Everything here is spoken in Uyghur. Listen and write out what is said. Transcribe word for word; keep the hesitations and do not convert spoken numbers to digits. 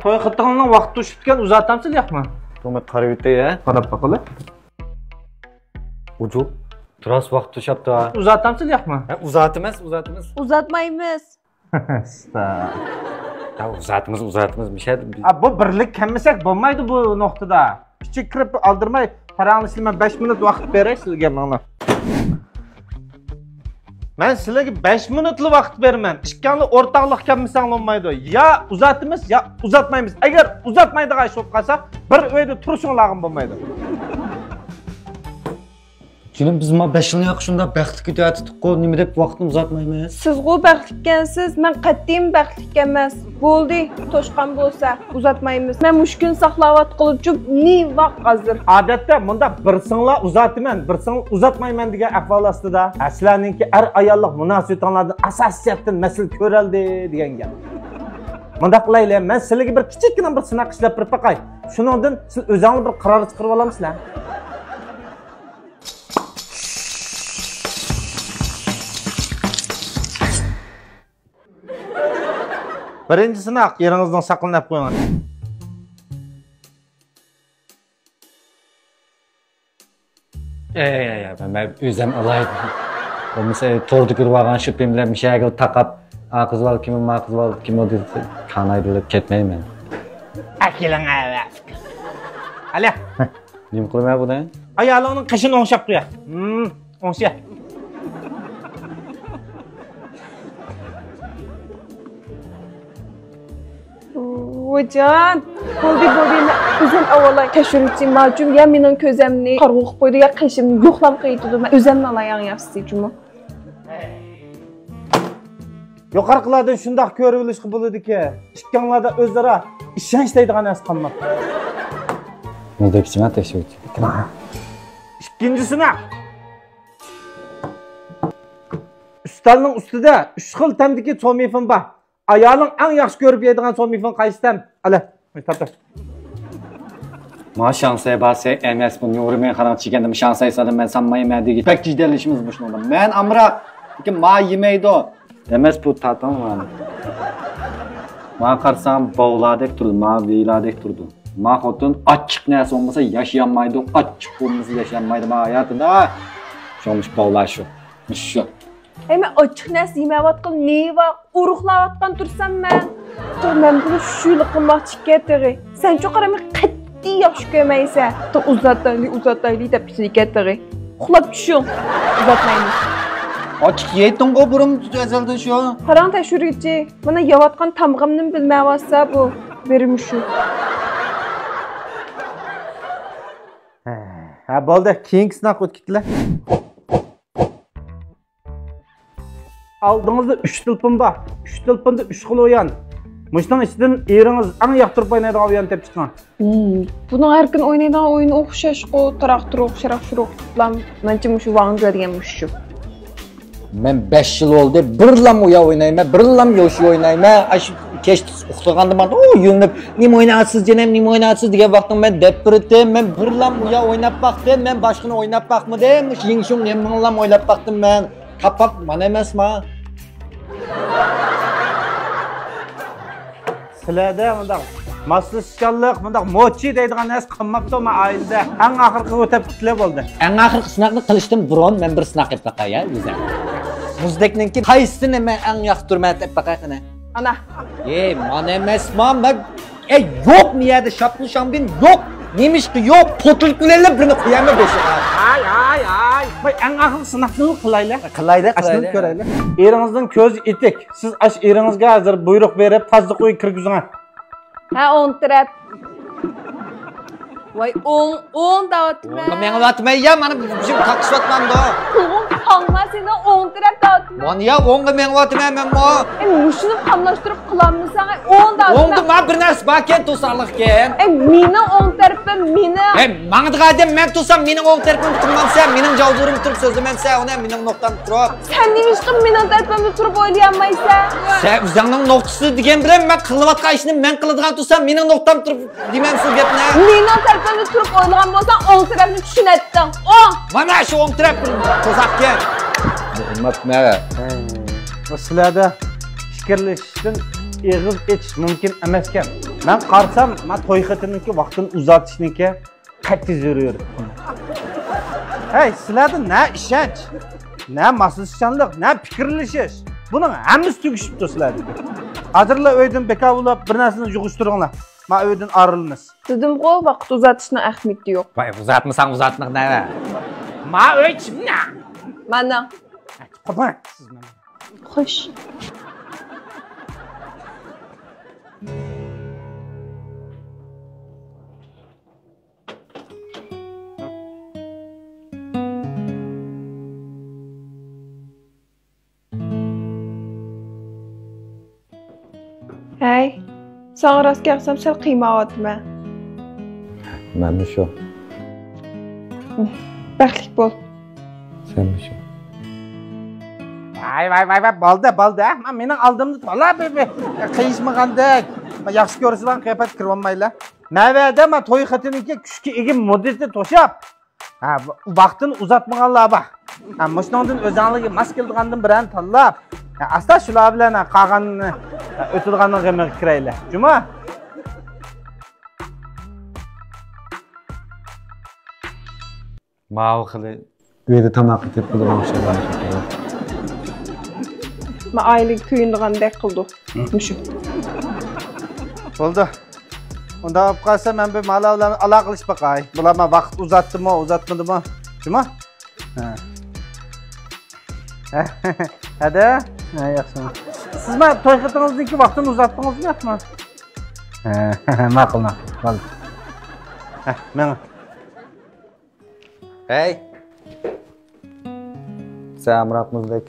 توي خېتىڭنىڭ ۋاقتى توشۇپتىكەن، ئۇزارتامسىلەر ياقمۇ؟ تومۇت قارىۋېتەي ھە. قاراپ باقىلى. ئۇجۇق. تۇراس ۋاقتى توشاپتۇ ھە. ئۇزارتامسىلەر ياقمۇ؟ ھە، ئۇزارتىمىز، ئۇزارتىمىز. ئۇزارتمايمىز. ئۇستا. يا ئۇزارتىمىز، ئۇزارتىمىز، مىشە. ئا، بۇ بىرلىك كەلمىسەك بولمايدۇ بۇ نۇقتىدا. كىچىك كىرىپ ئالدىرىماي، پاراڭلىشىلى مەن بەش مىنۇت ۋاقىت بېرەي سىلىگە ماڭا. مەن سىلىگە بەش مىنۇتلا ۋاقىت بېرىمەن. ئىككىڭلار ئورتاقلىق كەلمىسەڭلار بولمايدۇ. يا ئۇزارتىمىز، يا ئۇزارتمايمىز. ئەگەر ئۇزارتمايدىغان ئىش بولۇپ قالسا، بىر ئۆيدە تۇرۇشۇڭلارغىمۇ بولمايدۇ. جېنىم، بىز ما بەش يىلنى ياقى شۇنداق بەختلىك ئۆتۈۋاتىتتۇققۇ، نېمە دەپ ۋاقىتنى ئۇزارتمايمىز؟ سىزغۇ بەختلىككەنسىز، مەن قەتئىيمۇ بەختلىك ئەمەس. بولدى، توشقان بولسا، ئۇزارتمايمىز. مەن مۇشۇ كۈننى ساقلاۋاتقىلى جۈپ نېمە ۋاق ھازىر؟ ئادەتتە مۇنداق بىر سىڭلا ئۇزارتىمەن، بىر سىڭلا ئۇزارتمايمەن دېگەن ئەھۋال ئاستىدا، ھە، سىلەرنىڭكى ئەر-ئاياللىق مۇناسىۋىتىڭلاردىن ئاساسىي جەھەتتىن مەسىلە كۆرەلدى دېگەن گەپ. مۇنداق قىلايلى، مەن سىلىگە بىر كىچىككىنە بىر سىناق ئىشلەپ بېرىپ باقاي. شۇنىڭدىن سىز ئۆزۈڭلار بىر قارار چىقىرىۋالامسىلەر؟ بىرىنچى سىناق، ئېرىڭىزدىن ساقلىنىپ قويۇڭ. ئەي، ئەي، ئەي، مەن ئۆزۈم ئالاي. بولمىسا، توردا كۆرۈۋالغان شۇپىم بىلەن مۇشەگىلا تاقاپ، ئا قىز بالا كىمۇ، ما قىز بالا كىمۇ دېسە، كانايدىلا كەتمەيمەن. ئەكېلىڭ، ئەۋە. ئەلە. نېمە قىلىمەن بۇنى؟ ئايالىڭنىڭ قېشىنى ئوڭشاپ قويە. ھىم، ئوڭشا. ۋويجان، بولدى، بولدى، مەن ئۆزۈم ئاۋالاي. تەكشۈرگۈچى ماجۇم يا مېنىڭ كۆزەمنى قارىغۇ قىلىپ قويىدۇ يا قېشىمنى يوقلاپ قويىدۇ. مەن ئۆزۈمنى ئالاي ئەڭ ياخشىسى جۇمۇ. يۇقىرىقىلاردىن شۇنداق كۆرۈۋېلىشقا بولىدۇكى، ئىككىڭلاردا ئۆزئارا ئىشەنچ دەيدىغان نەرسە قالماپتۇ. مۇزدەك ئىچىڭە تەكشۈرگۈچى. ئىككىنچى سىناق. ئۈستەلنىڭ ئۈستىدە ئۈچ خىل تەمدىكى چومىفىن بار. ئايالىڭ ئەڭ ياخشى كۆرۈپ يەيدىغان چومىفىن قايسى تەم؟ ئەلە، تارت. ما شاڭسەي باسەي ئەمەس بۇ نيۇرمەن خاراڭ چىگەندىم شاڭسەي سادىم مەن سانمايمەن دېگەن بەك جېدەللىشىمىز مۇشۇنىڭدا. مەن ئامراق، لېكىن ما يېمەيدۇ. ئەمەس بۇ تاتاڭ مانا. ما قارىسام باۋلاردەك تۇرىدۇ، ما ۋىيلاردەك تۇرىدۇ. ما خوتۇن ئاچچىق نەرسە بولمىسا ياشىيالمايدۇ، ئاچچىق بولمىسا ياشىيالمايدۇ ما ھاياتىدا. شۇڭا مۇشۇ باۋلار شۇ. مۇشۇ شۇ. ئەي، مەن ئاچچىق نەرسە يېمەيۋاتقىلى نېمە ۋار؟ ئورۇقلاۋاتقان تۇرسام مەن. مەن بۇنى شۇيلا قىلماقچى ئىكەن تېخى. سەنچۇ قارا مېنى قەتئىي ياخشى كۆرمەيسەن. ئۇزارتايلى، ئۇزارتايلى دەپ كېتىدىكەن تېخى. ئۇخلاپ چۈشۈڭ. ئۇزارتمايمىز. ئاچچىق يەيتتىڭغۇ بۇرۇن ئەزەلدىن شۇ. قاراڭ تەكشۈرگۈچى. مانا يەۋاتقان تامىقىمنىمۇ بىلمەيۋاتسا بۇ. بېرىمۇ شۇ. ھە، بولدى. كېيىنكى سىناققا ئۆتۈپ كېتىلە. ئالدىڭىزدا ئۈچ تېلېفون بار. ئۈچ تېلېفوندا ئۈچ خىل ئويۇن. مۇشۇنىڭ ئىچىدىن ئېرىڭىز ئەڭ ياقتۇرۇپ ئوينايدىغان ئويۇننى تېپىپ چىقىڭ. ھىم، بۇنىڭ ھەر كۈنى ئوينايدىغان ئويۇنى ئوخشاشقۇ، تاراق-تۇرۇق، شاراق-شۇرۇق دەپلا، مەنچە مۇشۇ ۋاڭجۇ دېگەن مۇشۇ. مەن بەش يىل بولدى، بىرلام ئۇيا ئوينايمەن، بىرلام يوشۇ ئوينايمەن. ئاشۇ كەچتە ئۇخلىغاندا مانا، ئۇ يۆلىنىپ، نېمە ئويناۋاتىسىز جېنىم، نېمە ئويناۋاتىسىز دېگەن ۋاقتىڭ مەن دەپ بېرىتتىم. مەن بىرلام ئۇيا ئويناپ باقتىم، مەن باشقىنى ئويناپ باقمىدىم. مۇشۇ يىڭشۇڭ نېمىڭلام ئويناپ باقتىم مەن. تاپاق مانا ئەمەسما؟ سىلەردە مۇنداق ماسلىشىشچانلىق، مۇنداق موچى دەيدىغان نەرسە قالماپتۇ ما ئائىلىدە. ئەڭ ئاخىرقىغا ئۆتۈپ كېتىلە بولدى. ئەڭ ئاخىرقى سىناقنى قىلىشتىن بۇرۇن مەن بىر سىناق ئېلىپ باقاي يا، ئۆزۈم. مۇزدەكنىڭكى قايسىسىنى مەن ئەڭ ياقتۇرىمەن دەپ باقاي قېنى. ئانا. ئەي، مانا ئەمەسما، مەن ئەي، يوق، نېمە يەردە شاپتۇل شامبىن يوق. نېمىشقا يوق؟ پوتۇلكا بىلەنلا بىرنى قويامەن بېشىغا. ئاي، ئاي، ئاي. ۋاي، ئەڭ ئاخىرقى سىناقنى قىلايلى. قىلايلى، ئاشۇنى قىلايلى. كۆرەيلى. ئېرىڭىزنىڭ كۆزى ئېتىك. سىز ئاش ئېرىڭىزگە ھازىر بۇيرۇق بېرىپ، تازىلىق ئۆيگە كىرگۈزۈڭە. ھە، ئوڭ تەرەپ. ۋاي، ئوڭ، ئوڭ دەۋاتىمەن. ئوڭغا مېڭىۋاتىمەن يا، مانا بىزنى تاقىشىۋاتمامدۇ؟ قۇلىقىڭ پاڭما سېنىڭ، ئوڭ تەرەپ دەۋاتىمەن. مانا يا، ئوڭغا مېڭىۋاتىمەن مەنمۇ. ئەي، مۇشۇنى قاملاشتۇرۇپ قىلالمىساڭ، ئەي، ئوڭ دەۋاتىمەن. ئوڭدا ما بىر نەرسە باركەن، توسالىقكەن. ئەي، مېنىڭ ئوڭ تەرىپىم، مېنىڭ. ئەي، ماڭىدىغان ئادەم مەن تۇرسام، مېنىڭ ئوڭ تەرىپىمدە تۇرمامسەن، مېنىڭ جاۋزۇرۇمدا تۇرۇپ سۆزلىمەمسەن ئۇنى، مېنىڭ نۇقتامدا تۇرۇپ. سەن نېمىشقا مېنىڭ تەرىپىمدە تۇرۇپ ئويلىيالمايسەن؟ سەن ئۆزۈڭنىڭ نۇقتىسىدا دېگەن بىلەن مەن قىلىۋاتقان ئىشنى مەن قىلىدىغان تۇرسام، مېنىڭ نۇقتامدا تۇرۇپ دېمەمسىز گەپنى. مېنىڭ تەرىپىمدە تۇرۇپ ئويلىغان بولساڭ، ئوڭ تەرەپنى چۈشىنەتتىڭ. ئوڭ! مانا شۇ ئوڭ تەرەپ توزاقكەن. ئۇماتما. سىلەردە پىكىرلىشىشتىن ئېغىز ئېچىش مۇمكىن ئەمەسكەن. مەن قارىسام، مەن توي خېتىنىڭكى ۋاقتىنى ئۇزارتىشنىڭكى قەتئىي زۆرۈرىيىتى. ھەي، سىلەردە نە ئىشەنچ، نە ماسلىشىشچانلىق، نە پىكىرلىشىش. بۇنىڭ ھەممىسى تۈگىشىپتۇ سىلەردە. ھازىرلا ئۆيدىن بىكار بولۇپ، بىر نەرسىنى يىغىشتۇرۇڭلار. ما ئۆيدىن ئايرىلىمىز. دېدىمغۇ، ۋاقىت ئۇزارتىشنىڭ ئەھمىيىتى يوق. ۋاي، ئۇزارتمىساڭ ئۇزارتمىغىن دەۋە. ما ئۆي كىمنىڭ؟ مانا. قوپۇڭ سىز مانا. خوش. ھەي، ساڭا راست كەلسەم سەل قىيماۋاتىمەن. مەنمۇ شۇ. بەختلىك بول. سەنمۇ شۇ. ۋاي، ۋاي، ۋاي، ۋاي، بولدى، بولدى. ھە، مېنىڭ ئالدىمدا تولا بىر، بىر قىيىشمىغاندەك. ياخشى كۆرسىلىگەن قىياپەتكە كىرىۋالمايلا. نەۋەدە ما توي خېتىنىڭكى كۈچكە ئىگە مۇددىتى توشۇپ، ھە، ۋاقتىنى ئۇزارتمىغانلار بار. ھە، مۇشۇنىڭدىن ئۆزۈڭلارغا ماس كېلىدىغاندىن بىرەرنى تاللاپ، ھە، ئاستا شۇلار بىلەن، ھە، قالغاننى، ھە، ئۆتىدىغاننىڭ غېمىگە كىرەيلى. جۇمۇ؟ ماۋۇ خېلى ئۆيدە تاماق ئېتىپ بولىدىغان ئوخشايدۇ. ما ئائىلىگە كۆيۈنىدىغاندەك قىلىدۇ. مۇشۇ. بولدى. ئۇنداق بولۇپ قالسا، مەن بىر مالا بىلەن ئالاقىلىشىپ باقاي. بۇلار ما ۋاقىت ئۇزارتتىمۇ، ئۇزارتمىدىمۇ؟ جۇمۇ؟ ھە. ھەدە؟ ھە، ياخشى. سىز ما توي خېتىڭىزنىڭكى ۋاقتىنى ئۇزارتتىڭىزمۇ ياقمۇ؟ ھە، ماقۇل، ماقۇل. بولدى. ھە، مېڭىڭ. ھەي! سەن ئامراق مۇزدەك